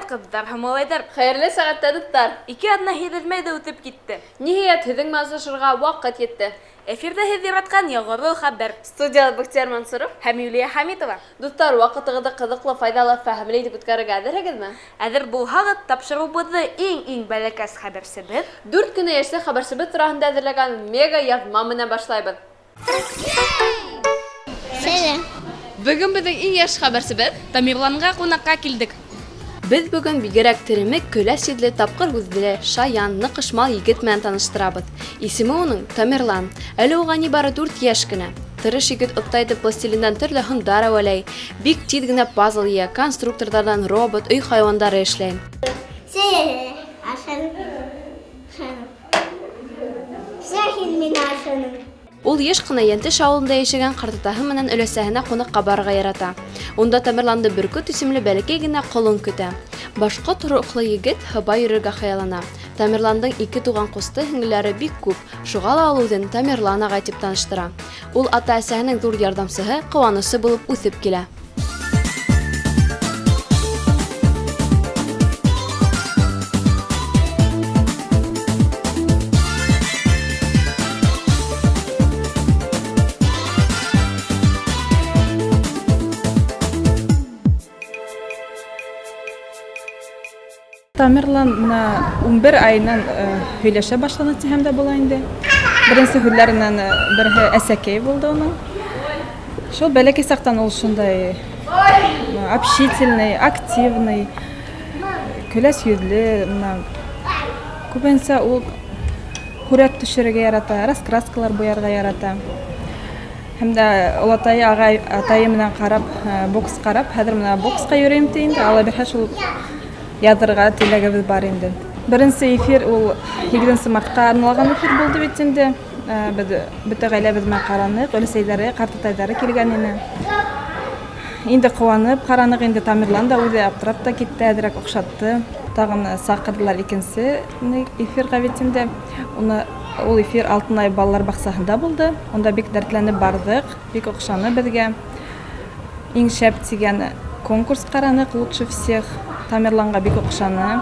Сәләм, ҡыҙҙар һәм малайҙар! Хәйерле сәғәттә, дуҫтар! Ике аҙна һиҙелмәй ҙә үтеп китте. Ниһайәт, һеҙҙең менән осрашырға ваҡыт етте. Эфирҙа һеҙ яратҡан Яғырлы хәбәр. Студияла Бәхтияр Мансуров һәм Юлия Хәмитова. Дуҫтар, ваҡытығыҙҙы ҡыҙыҡлы, файҙалы, фәһемле итеп үткәрергә әҙерһегеҙме? Әҙер булһағыҙ, тапшырыуыбыҙҙы иң-иң бәләкәс хәбәрсебеҙ, 4 кенә йәшле хәбәрсебеҙ тураһында әҙерләгән мега яҙма менән башлайбыҙ. Сәләм. Бөгөн беҙҙең иң йәш хәбәрсебеҙ Тамерланға ҡунаҡҡа килдек. Беҙ бөгөн бигерәк теремек, көләс йөҙлө, тапҡыр һүҙле, шаян, ныҡышмал егет менән таныштырабыҙ. Исеме уның Тамерлан. Әле уға ни бары 4 йәш кенә. Тырыш егет оҫта итеп пластилиндан төрлө һындар әүәләй, бик тиҙ генә пазл йыя, конструкторҙарҙан робот, өй хайуандары эшләй. Ул йыш ҡына Йәнтеш ауылында йәшәгән ҡартатаһы менән өләсәһенә ҡунаҡҡа барырға ярата. Унда Тамерланды Бөркөт исемле бәләкәй генә ҡолон көтә. Башҡорт рухлы егет һыбай йөрөргә хыяллана. Тамерландың ике туған ҡусты һеңлеләре бик күп, шуға ла ул үҙен Тамерлан ағай тип таныштыра. Ул ата-әсәһенең ҙур ярҙамсыһы, ҡыуанысы булып үҫеп килә. Тамерлан менә 11 айынан һөйләшә башланы тиһәм дә була инде. Беренсе һүҙләренән береһе әсәкәй булды уның. Шул бәләкәй саҡтан ул шундай общительный, активный, көләс йөҙлө, менә күбенсә ул һүрәт төшөрөргә ярата, раскраскалар буярға ярата. Һәм дә олатайы ағай, атайы менән ҡарап, бокс ҡарап, хәҙер менә боксҡа йөрөйөм ти инде, алла бирһә шул яҙырға теләгебеҙ бар инде. Беренсе эфир ул 8 мартҡа арналған эфир булды бит инде. Беҙ бөтә ғаиләбеҙ менән ҡараныҡ, өләсәйҙәре, ҡартатайҙары килгән ине. Инде ҡыуанып ҡараныҡ инде, Тамерлан да үҙе аптырап та китте, әҙерәк оҡшатты. Тағын саҡырҙылар икенсе эфирға бит инде. Уны ул эфир Алтынай балалар баҡсаһында булды. Унда бик дәртләнеп барҙыҡ, бик оҡшаны беҙгә. Иң шәп тигән конкурс ҡараныҡ, лучше всех. Тамерланға бик оҡшаны.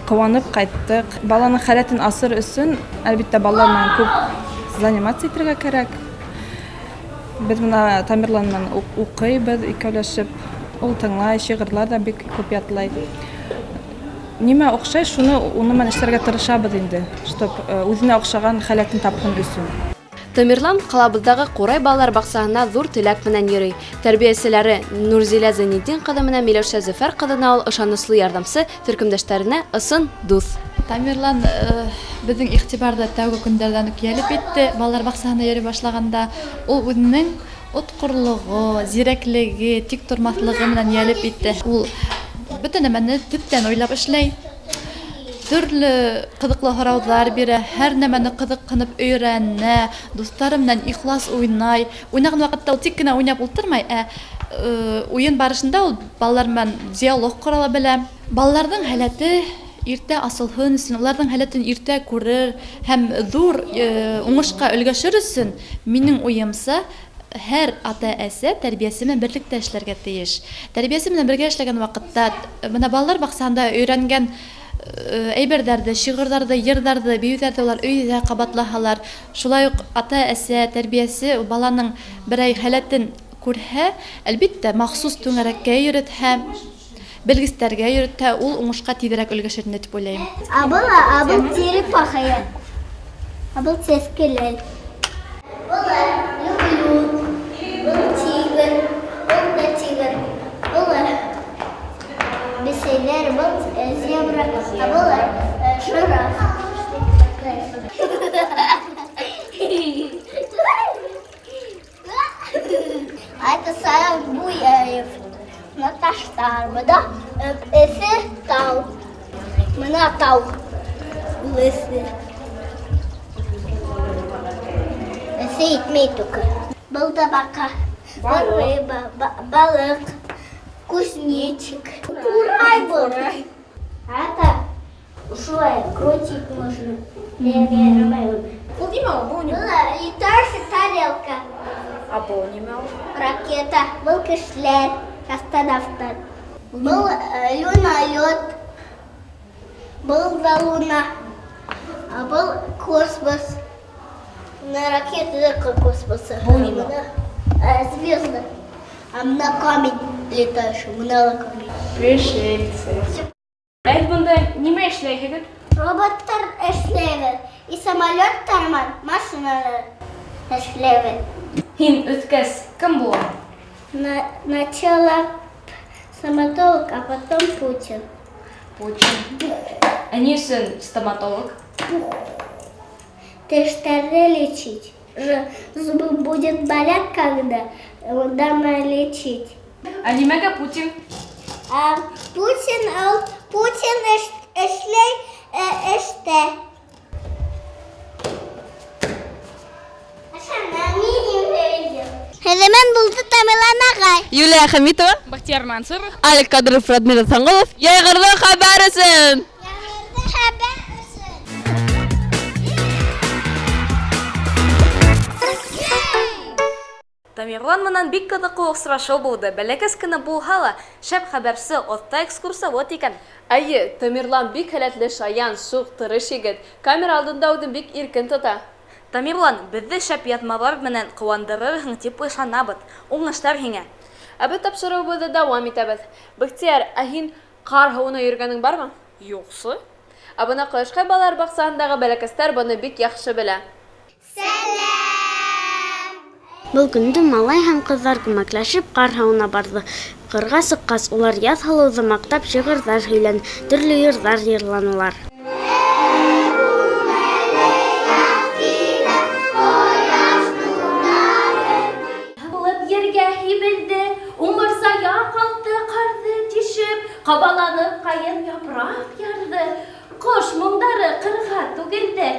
Ҡыуанып ҡайттыҡ. Баланың халәтен асыр өсөн, әлбиттә, балалар менән күп заниматься итергә кәрәк. Беҙ бына Тамерлан менән уҡыйбыҙ икәүләшеп. Ул тыңлай, шиғырлар ҙа бик күп ятлай. Нимә оҡшай, шуны уны менән эшләргә тырышабыҙ инде, чтоб үҙенә оҡшаған халәтен тапһын өсөн. Тамерлан ҡалабыҙҙағы Ҡурай балалар баҡсаһына ҙур теләк менән йөрөй. Тәрбиәселәре Нурзилә Зәйнетдин ҡыҙы менән Миләүшә Зөфәр ҡыҙына ул ышаныслы ярҙамсы, төркөмдәштәренә ысын дуҫ. Тамерлан беҙҙең иғтибарҙы тәүге көндәрҙән үк йәлеп итте. Балалар баҡсаһына йөрөй башлағанда ул үҙенең отҡорлоғо, зирәклеге, тик тормаҫлығы менән йәлеп итте. Ул бөтә нәмәне төптән уйлап эшләй. Төрлө ҡыҙыҡлы һорауҙар бирә, һәр нәмәне ҡыҙыҡһынып өйрәнә, дуҫтары менән ихлас уйнай. Уйнаған ваҡытта ул тик кенә уйнап ултырмай, ә уйын барышында ул балалар менән диалог ҡора ла белә. Балаларҙың һәләте иртә асылһын өсөн, уларҙың һәләтен иртә күрер һәм ҙур уңышҡа өлгәшер өсөн, минең уйымса, һәр ата-әсә тәрбиәсе менән берлектә эшләргә тейеш. Тәрбиәсе менән бергә эшләгән ваҡытта, бына балалар баҡсаһында өйрәнгән әйберҙәрҙе, шиғырҙарҙы, йырҙарҙы, бейеүҙәрҙе улар өйҙә ҡабатлаһалар, шулай уҡ ата-әсә, тәрбиәсе баланың берәй һәләтен күрһә, әлбиттә, махсус түңәрәккә йөрөтһә, белгестәргә йөрөтһә, ул уңышҡа тиҙерәк өлгәшер ине тип уйлайым. Абыл черепаха, абыл сәскәләр. Былар люблю, был тигр, был да тигр, былар бесәйҙәр, был зебра, а былар жираф. А это Саран Буяев. Наташтар, бында Эҫе тау. Бына тау. Ул Эҫе. Эҫе итмәй только. Был да баҡа. Был рыба, балыҡ, кузнечик. Ҡурай был. А это шулай крутить можно. Ул нимә ул? Был нимә? Был летающая тарелка. А был нимә ул? Ракета. Был кешеләр, астронавттар. Был лунолет, был да луна, а был космос. На ракета космоса. Был нимә? Звезды. А на камень летающий, бына камень. Пришельцы. Ә һеҙ бында нимә эшләйһегеҙ? Роботтар эшләйбеҙ. И самолеттар менән машиналар эшләйбеҙ. Һин үҫкәс кем булаһың? На, начало стоматолог, а потом Путин. Путин. Ә ни өсөн стоматолог? Тештәрҙе лечить. Ж, зубы будет болят, когда надо лечить. Ә нимәгә Путин? А Путин, ул, Путин эш, эшләй эштә. Һеҙҙең булды Тамилан ағай. Юлия Хәмитова, Бахтияр Мансуров. Алик Кадыров, Радмир Асанғолов. Йәйғырҙы хәбәр өсөн! Йәйғырҙы хәбәр өсөн. Тамерлан менән бик ҡыҙыҡлы осрашыу булды. Бәләкәс кенә булһа ла, шәп хәбәрсе, оҫта экскурсовод икән. Әйе, Тамерлан бик һәләтле, шаян, шуҡ, тырыш егет. Камера алдында үҙен бик иркен тота. Тамерлан, беҙҙе шәп яҙмалар менән ҡыуандырырһың тип ышанабыҙ. Уңыштар һиңә! Ә беҙ тапшырыуыбыҙҙы дауам итәбеҙ. Бөхтиәр, ә һин ҡар һыуына йөрөгәнең бармы? Юҡсы. Ә бына Ҡояшҡай балалар баҡсаһындағы бәләкәстәр быны бик яҡшы белә. Был көндө малай һәм ҡыҙҙар күмәкләшеп ҡар һыуына барҙы. Ҡырға сыҡҡас, улар яҙ һылыуҙы маҡтап шиғырҙар һөйләне, төрлө йырҙар йырланылар. Булып ергә һибелде, умырзая ҡалҡты ҡарҙы тишеп, ҡабаланып ҡайын япраҡ ярҙы, ҡош моңдары ҡырға түгелде.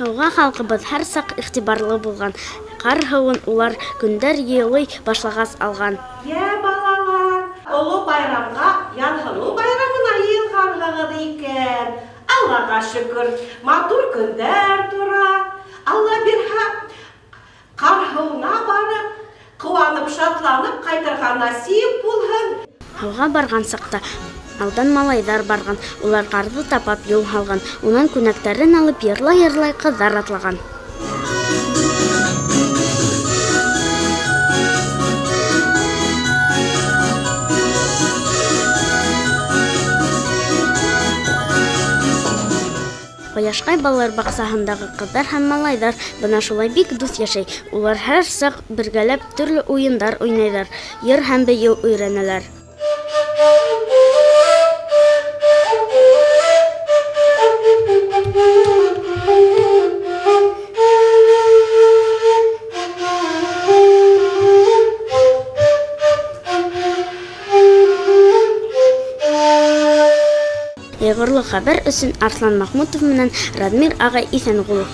Һыуға халҡыбыҙ һәр саҡ иғтибарлы булған. Ҡар һыуын улар көндәр йылый башлағас алған. Йә, балалар, оло байрамға, Яҙһылыу байрамына йыйылғанһығыҙ икән. Аллаға шөкөр, матур көндәр тора. Алла бирһә, ҡар һыуына барып, ҡыуанып, шатланып ҡайтырға насип булһын. Һыуға барған саҡта алдан малайҙар барған, улар ҡарҙы тапап юл һалған, унан күнәктәрен алып йырлай-йырлай ҡыҙҙар атлаған. Ҡояшҡай балалар баҡсаһындағы ҡыҙҙар һәм малайҙар бына шулай бик дуҫ йәшәй. Улар һәр саҡ бергәләп төрлө уйындар уйнайҙар, йыр һәм бейеү өйрәнәләр. Йәйғорло хәбәр өсөн Арслан Махмутов менән Радмир ағай Иҫәнғолов.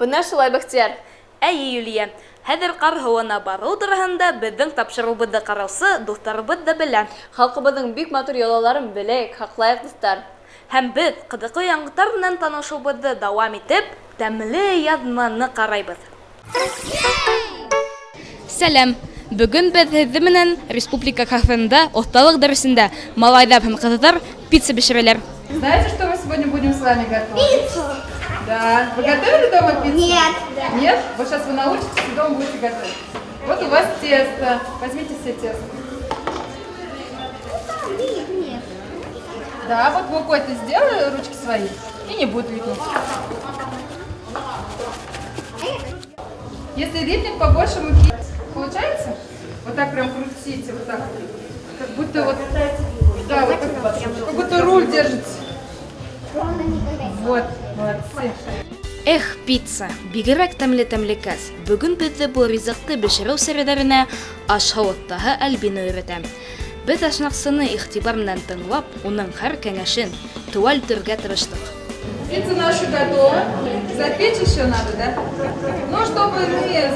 Бына шулай, Бөхтиәр. Әйе, Юлия. Хәҙер ҡар һыуына барыу тураһында беҙҙең тапшырыуыбыҙҙы ҡараусы дуҫтарыбыҙ ҙа белә. Халҡыбыҙҙың бик матур йолаларын беләйек, һаҡлайыҡ, дуҫтар. Һәм беҙ ҡыҙыҡлы яңылыҡтар менән танышыуыбыҙҙы дауам итеп, тәмле яҙманы ҡарайбыҙ. Сәләм! Бөгөн беҙ һеҙҙең менән Республика кафеһында оҫталыҡ дәресендә малайҙар һәм ҡыҙҙар пицца бешерәләр. Знаете, что мы сегодня будем с вами готовить? Пиццу! Да. Вы готовили дома пиццу? Нет. Нет? Вот сейчас вы научитесь и дома будете готовить. Вот у вас тесто. Возьмите все тесто. Да, вот мукой ты сделай ручки свои и не будет липнуть. Если липнет, побольше муки. Получается? Вот так прям крутите, вот так. Как будто вот... Да, вот так, как будто руль держите. Вот, молодцы. Эх, пицца, бигерәк тәмле тәмлекәс. Бөгөн беҙҙе был ризыҡты бешереү серҙәренә аш-һыу оҫтаһы Альбина өйрәтә. Беҙ ашнаҡсыны иғтибар менән тыңлап, уның һәр кәңәшен теүәл итергә тырыштыҡ. Пицца наша готова. Запечь еще надо, да? Ну, чтобы мы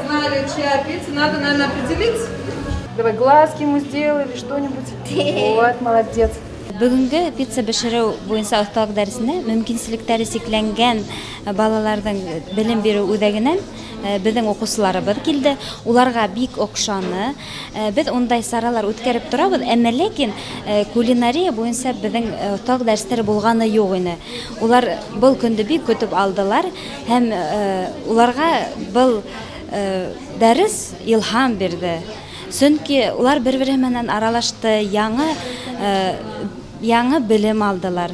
знали, чья пицца, надо, наверное, определить. Давай глазки ему сделали, что-нибудь. Вот, молодец. Бөгөнгө пицца бешереү буйынса оҫталыҡ дәресенә мөмкинселектәре сикләнгән балаларҙың белем биреү үҙәгенән беҙҙең уҡыусыларыбыҙ килде. Уларға бик оҡшаны. Беҙ ундай саралар үткәреп торабыҙ, әммә ләкин кулинария буйынса беҙҙең оҫталыҡ дәрестәре булғаны юҡ ине. Улар был көндө бик көтөп алдылар һәм уларға был дәрес илһам бирҙе. Сөнки улар бер-береһе менән аралашты, яңы яңы белем алдылар.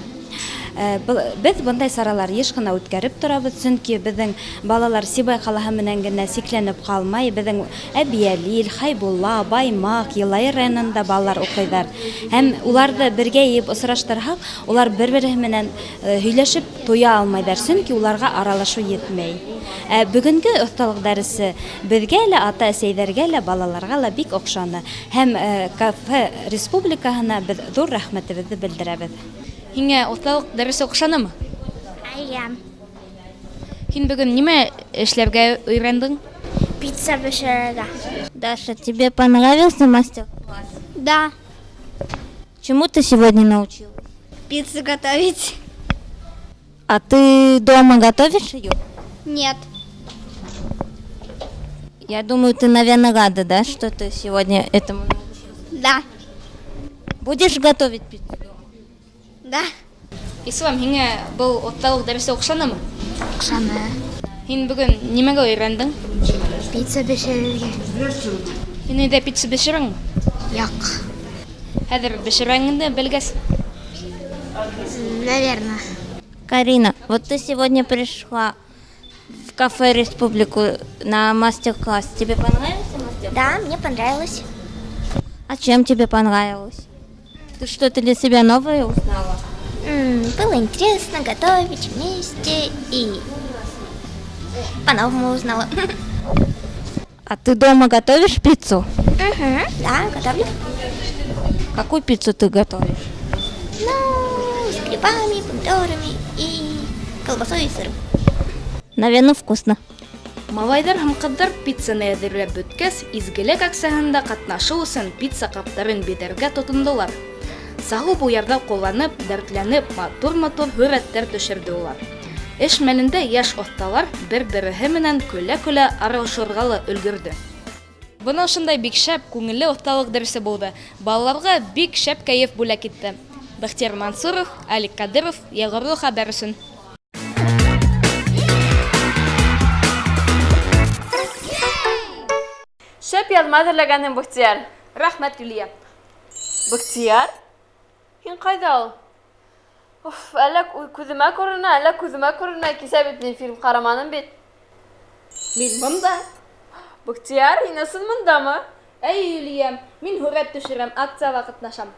Беҙ бындай саралар йыш ҡына үткәреп торабыҙ, сөнки беҙҙең балалар Сибай ҡалаһы менән генә сикләнеп ҡалмай, беҙҙең Әбйәлил, Хәйбулла, Баймаҡ, Йылайыр районында балалар уҡыйҙар. Һәм уларҙы бергә йыйып осраштырһаҡ, улар бер-береһе менән һөйләшеп туя алмайҙар, сөнки уларға аралашыу етмәй. Ә бөгөнгө оҫталыҡ дәресе беҙгә лә, ата-әсәйҙәргә лә, балаларға ла бик оҡшаны. Һәм кафе республикаһына беҙ ҙур рәхмәтебеҙҙе белдерәбеҙ. Һиңә оҫталыҡ дәресе оҡшанымы? Эйе. Һин бөгөн нимә эшләргә өйрәндең? Пицца бешерергә. Даша, тебе понравился мастер-класс? Да. Чему ты сегодня научилась? Пиццу готовить. А ты дома готовишь ее? Нет. Я думаю, ты, наверное, рада, да, что ты сегодня этому научилась? Да. Будешь готовить пиццу дома? Да. Ислам, һиңә был оҫталыҡ дәресе оҡшанымы? Оҡшаны. Һин бөгөн нимәгә өйрәндең? Пицца бешерергә. Һин өйҙә пицца бешерәңме? Юҡ. Хәҙер бешерәң инде, белгәс. Наверное. Карина, вот ты сегодня пришла в кафе «Республику» на мастер-класс. Тебе понравился мастер-класс? Да, мне понравилось. А чем тебе понравилось? Ты что-то для себя новое узнала? Было интересно готовить вместе и по-новому узнала. А ты дома готовишь пиццу? Угу, да, готовлю. Какую пиццу ты готовишь? Ну, с грибами, помидорами и колбасой и сыром. Наверное, вкусно. Малайҙар һәм ҡыҙҙар пиццаны әҙерләп бөткәс, изгелек акцияһында ҡатнашыу өсөн пицца ҡаптарын биҙәргә тотондолар. Сағыу буяуҙар ҡулланып, дәртләнеп, матур-матур һүрәттәр төшөрҙө улар. Эш мәлендә йәш оҫталар бер-береһе менән көлә-көлә аралашырға ла өлгөрҙө. Бына ошондай бик шәп, күңелле оҫталыҡ дәресе булды. Балаларға бик шәп кәйеф бүләк итте. Бәхтияр Мансуров, Алик Кадыров, Яғырлы хәбәр өсөн. Шәп яҙма әҙерләгәнһең, Бөхтияр. Рәхмәт, Юлия. Бөхтияр? Һин ҡайҙа ул? Уф, әллә күҙемә күренә, әллә күҙемә күренә. Кисә бит мин фильм ҡараманым бит. Мин бында. Бөхтияр, һин ысын бындамы? Әй, Юлия, мин һүрәт төшөрәм, акцияла ҡатнашам.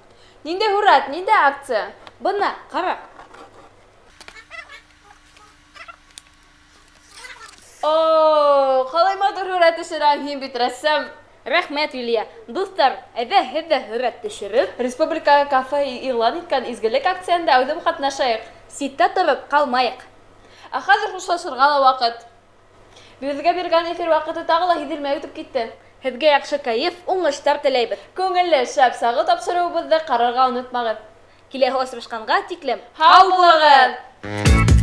Ниндәй һүрәт, ниндәй акция? Бына, ҡара. О, ҡалай матур һүрәт төшөрәң, һин бит рәссам. Рәхмәт, Юлия. Дуҫтар, әйҙә һеҙ ҙә һүрәт төшөрөп, Республика кафе иғлан иткән изгелек акцияһында әүҙем ҡатнашайыҡ. Ситтә тороп ҡалмайыҡ. Ә хәҙер хушлашырға ла ваҡыт. Беҙгә биргән эфир ваҡыты тағы ла һиҙелмәй үтеп китте. Һеҙгә яҡшы кәйеф, уңыштар теләйбеҙ. Күңелле, шәп сағы тапшырыуыбыҙҙы ҡарарға онотмағыҙ. Киләһе осрашҡанға тиклем һау булығыҙ!